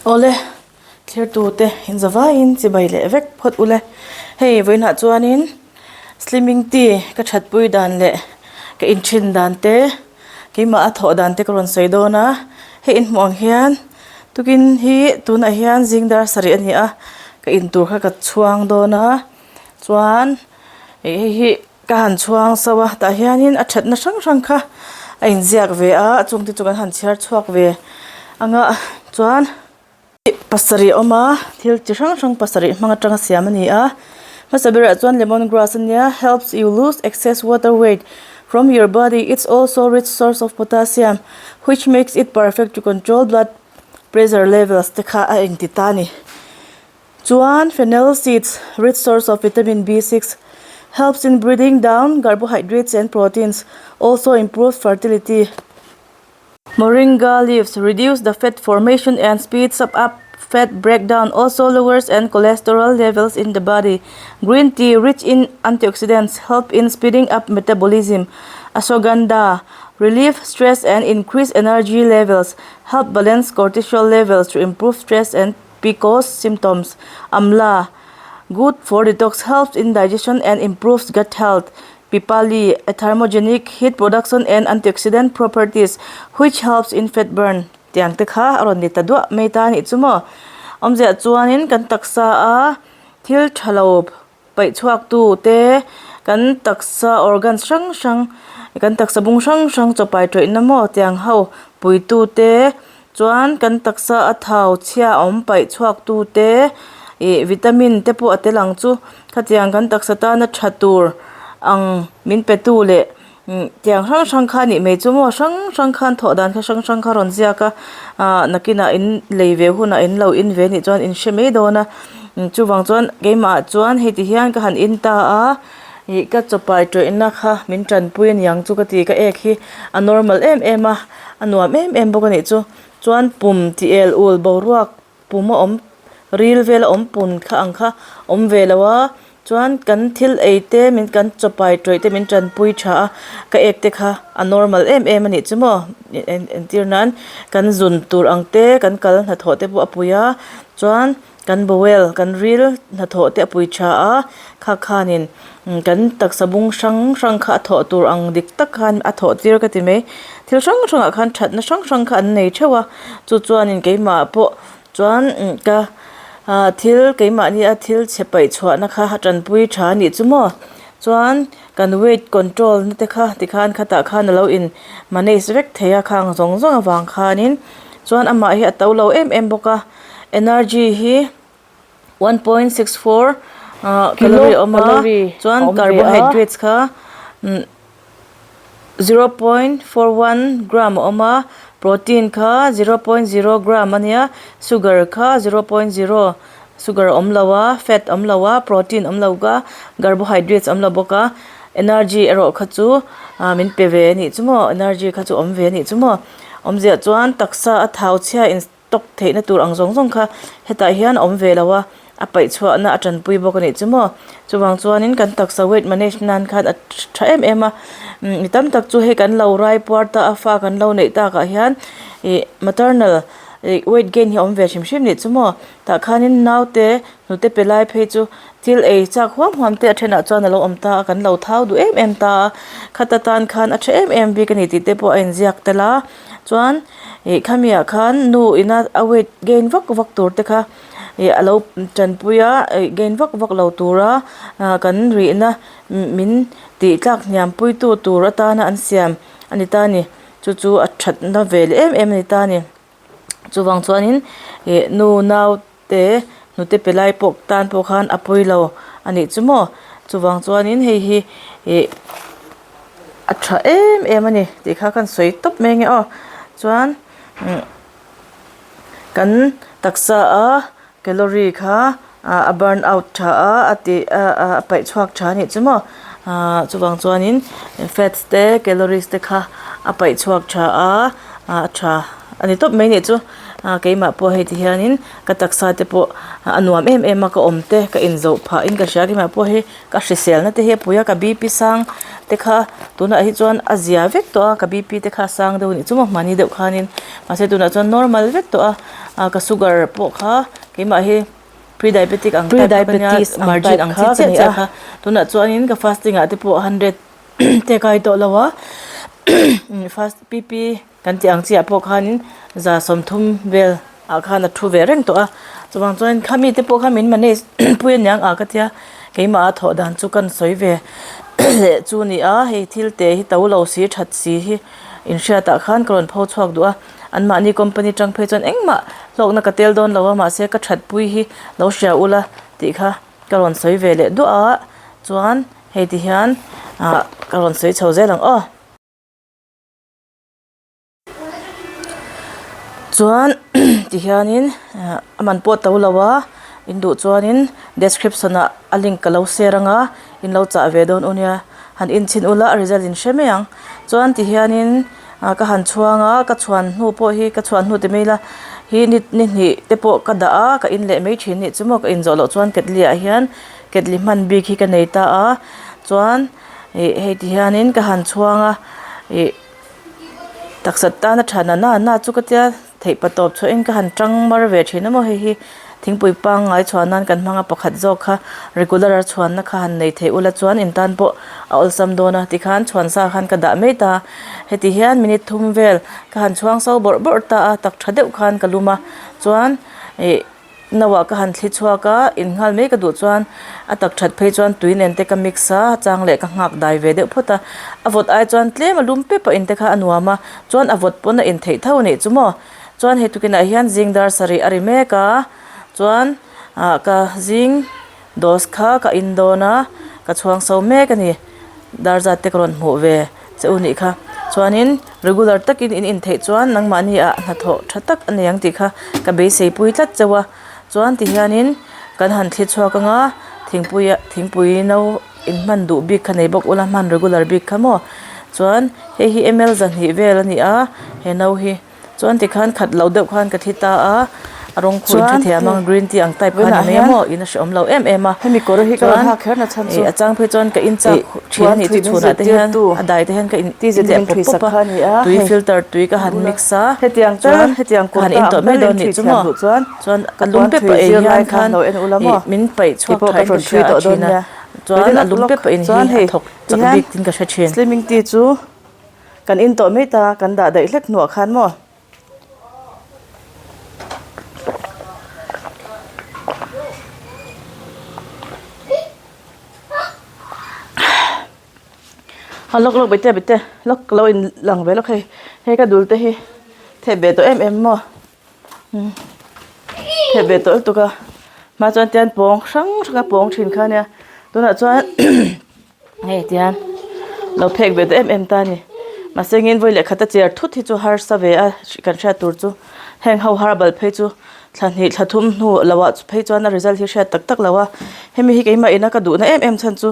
Awle, thirtute inzavaiin chibai leh vek phawt ule. Hei vawiinah chuanin slimming tea ka thatpui dan leh ka inthin dan te keimah a thawh dan te ka rawn sawi dawn a. Hei inhmuh ang hian tukin hi tunah hian zing dar sarih a ni a, ka intur kha ka chhuang dawn a chuan ih hei hi. Ka han chhuang sauh a, tah hianin a thatna hrang hrang kha a inziak ve a, chung te chu kan han chhiar chhuak ve ang a, chuan pasarih a awm a, thil chi hrang hrang pasarih hmang atanga siam a ni a, hmasa berah chuan lemon grass a nia helps you lose excess water weight from your body it's also rich source of potassium which makes it perfect to control blood pressure levels te kha a engti ta a ni. Chuan fennel seeds, rich source of vitamin B6, helps in breathing down carbohydrates and proteins, also improves fertility. Moringa leaves reduce the fat formation and speeds up up fat breakdown, also lowers and cholesterol levels in the body. Green tea, rich in antioxidants, help in speeding up metabolism. Ashwagandha, relieve stress and increase energy levels, help balance cortisol levels to improve stress and Pcos symptoms, Amla, Good for detox, helps in digestion and improves gut health. Pipali, a thermogenic heat production and antioxidant properties which helps in fat burn. Tiang te kha a rawn ni ta duah mai ta a nih chu maw. Awmziah chuanin kan taksa a thil tha lo paih chhuak tu te kan taksa organs hrang hrang kan taksa bung hrang hrang chaw pai tawihna maw tiang ho pui tu te chuan kan taksa a thau chhia awm paih chhuak tu te ih vitamin te pawh a tel ang chu khatiang kan taksa tana tha tur ang min pe tu leh. Tiang hrang hrang kha nih mai chu maw hrang hrang khan thawh dan kha hrang hrang kha rawn ziak a ah nakinah in lei ve hunah in lo in ve nih chuan in hre mai dawn a chuvang chuan keimah chuan hei ti hian ka han in ta a ih ka chawpai tawihna kha min tanpui aniang chu ka ti ka ek hi a normal em em a a nuam em em bawk a nih chu chuan pum tih el ul boruak pum a awm ril vel a awm pun kha ang kha awm ve lo a chuan kan thil ei te min kan chaw pai tawih te min tanpui tha a ka ek te kha a normal em em a nih chu maw entir nan kan zun tur ang te kan kal hnathawh te pawh a pui a chuan kan bowel kan ril hnathawh te a pui tha a kha khanin kan taksa bung hrang hrang kha a thawh tur ang dik tak khan a thawh tir ka ti mai thil hrang hrangah khan thatna hrang hrang kha an nei theuh a chu chuanin keimah pawh chuan ka ah thil keimahni a thil chhe paih chhuahna kha a tanpui tha a nih chu maw chuan kan weight control na te kha tikhan khatah khan alo in manage vek thei a khang zawng zawng avang khanin chuan amah hi a to lo em em bawk a energy hi. 1.64 ah calorie a awm a chuan carbohydrates kha 0.41 gram a awm a protein kha 0.0 gram a nia sugar kha 0.0 sugar a awm lo a fat a awm lo a protein a awm lo a carbohydrates a awm lo bawk a energy erawh kha chu ah min pe ve a nih chu maw energy kha chu a awm ve a nih chu maw awmziah chuan taksa a thau chhia in tawk theihna tur ang zawng zawng kha hetah hian a awm ve lo a, a paih chhuahna a tanpui bawk a nih chu maw. Chuvang chuanin kan taksa weight manage nan khan a tha em em a, mi tam tak chu hei kan lo rai puar ta a fa kan lo neih takah hian ih maternal ih weight gain hi a awm ve hrim hrim nih chu maw. Tah khanin naute hnute pe lai phei chu thil ei chak huam huam te a thenah chuan a lo awm ta a, kan lo thau duh em em ta a, khata tan khan a tha em em bik a ni tih te pawh a inziak tel a, chuan. Ih khami ah khan nu ina a weight gain vak vak tur te kha ih alo tanpui a ih gain vak vak lo tura ah kan rihna min tih tlak hniam pui tu tur atana an siam a ni ta a ni chu chu a thatna ve leh em em a ni ta a ni chuvang chuanin ih nu nau te hnute pe lai pawh tan pawh khan a pawi lo a nih chu maw chuvang chuanin hei hi ih a tha em em a ni tih kha ka han sawi tawp mai ange aw chuan umm kan taksa a calorie kha ah a burn out tha a a tih a paih chhuak tha a nih chu maw ah chuvang chuanin fats te calories te kha a paih chhuak tha a ah a tha a ni tawp mai a nih chu. Ah keimah pawh hei ti hianin ka taksa te pawh a nuam em em a ka awm te ka inzawh phah in ka hria keimah pawh hi ka hriselna te hi a pui a ka bp sang te kha tunah hi chuan a zia vek tawh a ka bp te kha a sang deuh a nih chu maw hmani deuh khanin mahse tunah chuan normal vek tawh a. Ah ka sugar pawh kha keimah hi pre-diabetic ang type kha ka nia margin ang chi chiah chiah kha tunah chuanin ka fasting ah te pawh hundred te kai tawh lo a fast P P kan tih ang chiah pawh khanin 30 vel ah khan a thu ve reng tawh a chuvang chuan khami te pawh kha min manage pui aniang a ka tia keimah a thawh dan chu kan sawi ve leh chu a ni a hei thil te hi to lo si that si hi inhriat ah khan ka rawn pho chhuak duh a anmahni company tang phei chuan engmah hlawkna ka tel dawn lo a mahse ka that pui hi lo hria ula tih kha ka rawn sawi ve leh duah a chuan hei ti hian ah ka rawn sawi chho zel ang aw. Chuan tihianin a man pawh to lo a in duh chuanin description ah a link ka lo share anga in lo chah ve dawn u nia han en chhin ula a result in hre mai ang chuan tihianin ah ka han chhuang a ka chhuan hnu pawh hi ka chhuan hnu ti mai ila hi ni ni hnih te pawh ka dah a ka in leh mai thin nih chu maw ka inzawh loh chuan ketli ah hian ketli hman bik hi ka nei ta a chuan ih hei ti hianin ka han chhuang a ih. Taksa tana tha na na na chu ka tia theih pa tawp chhuahin ka han tang mar ve thin a maw hei hi thingpui pangngai chhuan nan kan hmang a pakhat zawk kha regular a chhuanna kha han nei theih ula chuan in tan pawh a awlsam dawn a tikhan chhuan sa khan ka dah mai ta heti hian minute thum vel ka han chhuang so bawrh bawrh ta a tak tha deuh khan ka lum a chuan ih. Nauah ka han thli chhuak a, in nghal mai ka duh chuan a tak that phei chuan tui nen te ka mix a, chang leh ka nghak dai ve deuh phawt a, a vawt ai chuan tlem a lum pep a in te kha a nuam a, chuan a vawt pawn a in theih tho a nih chu maw. Chuan hei tukinah hian zing dar sarih a ri mek a, chuan ah ka zing dose kha ka in dawn a, ka chhuang so mek a ni, dar zat te ka rawn hmuh ve. Che u nih kha. Chuanin regular takin in intheih chuan nangmahni ah hnathawh tha tak a nei ang tih kha ka beisei pui tlat chauh a. Chuan tihianin kan han thli chhuak anga thingpui ah thingpui no in hman duh bik kha nei bawk ula hman regular bik kha maw. Chuan hei hi ml 200 vel a ni a he no hi. Chuan tikhan khat lo deuh khan ka thi ta a, a rawng khu in hrethiam ang green tea ang type kha ni mai a maw in a hrehawm lo em em a. Chuan ih a chang phei chuan ka in chak thin a nih chu chhunah te hian a dai te hian ka in leh pawp pawp a, tui filter tui ka han mix a, chuan ka han in tawh mai dawn nih chu maw. Chuan a lum pep a ei hian khan ih min paih chhuak tha in ka hria a thin a, chuan a lum pep a in hi a thawk chak bik tin ka hre thin. Kan in tawh mai ta, kan dah daih hlek hnuah khan maw? A lawk lawk bete bete lawk ka lo in lang ve lawk hei, hei ka dul te hi theh ve tawh em em maw? Umm theh ve tawh lutuk a, hma chuan tian pawng hrang hrang a pawng thin kha ania tunah chuan. Hei tihian lo phek ve ta em em ta a ni mahse engin vawi leh khat a cher thut hi chu harsa ve a kan hriat tur chu heng ho herbal phei chu thla hnih thla thum hnu lo ah phei chuan a result hi hriat tak tak lo a hemi hi keimah ina ka duhna em em chhan chu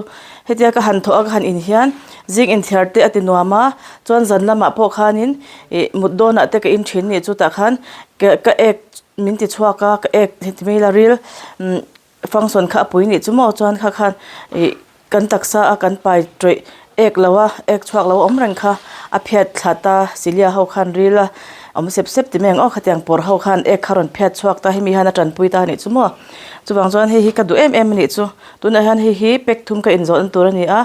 hetia ka han thawh a ka han in hian zing inthiar te a ti nuam a chuan zan lamah pawh khanin ih mut dawnah te ka in thin nih chutah khan ka ka ek min ti chhuak a ka ek heti mai ila ril umm. Function kha a pui nih chu maw chuan kha khan ih kan taksa a kan pai tawih ek lo a ek chhuak lo a awm reng kha a phiat thla ta silia ho khan ril a awm sep sep ti mai ang aw khatiang pawr ho khan ek kha rawn phiat chhuak ta hemi hian a tanpui ta anih chu maw chuvang chuan hei hi ka duh em em anih chu tunah hian hei hi pack thum ka inzawhna tur a ni a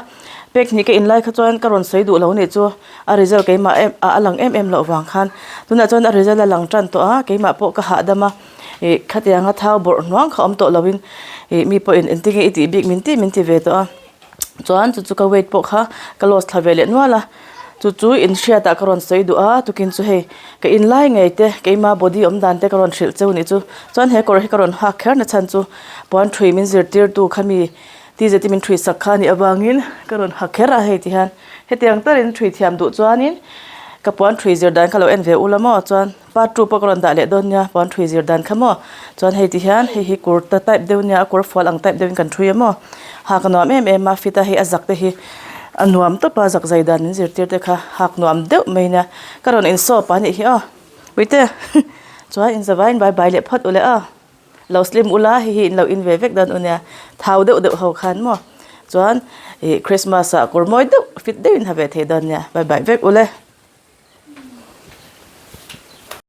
pack hnih ka in lai kha chuan ka rawn sawi duh lo anih chu a result keimah em a lang em em loh vang khan tunah chuan a result a lang tan tawh a keimah pawh ka hahdam a. Ih khatianga thau bawrh hnuang kha awm tawh loin ih mi pawhin engtin nge i tih bik min tih min ti ve tawh a chuan chu chu ka weight pawh kha ka loss thla ve leh nual a chu chu in hriatah ka rawn sawi duh a tukin chu hei ka in lai ngei te keima body awm dan te ka rawn hrilh cheu nih chu chuan he kawr hi ka rawn hak kher na chhan chu puan thui min zirtir tu kha mi ti zet in min thui sak kha a nih avangin ka rawn ha kher a hei ti hian hetiang takin thui thiam duh chuanin ka puan thui zir dan kha lo en ve ula maw chuan. Part two pawh ka rawn dah leh dawn nia puan ṭhui zir dan kha maw chuan hei ti hian hei hi kurta type deuh nia a kawr fual ang type deuhin kan ṭhui a maw hak a nuam em em a fit a hei a zak te hi a nuam tawp a zak zai dan min zirtir te kha hak nuam deuh mai nia ka rawn insawp a nih hi aw puite chuan inzavaiin bye bye leh phawt u le aw. Lo slim ula hei hi in lo in ve vek dawn u nia thau deuh deuh ho khan maw chuan ih christmas ah kawr mawi deuh fit deuhin ha ve thei dawn nia bye bye vek ule.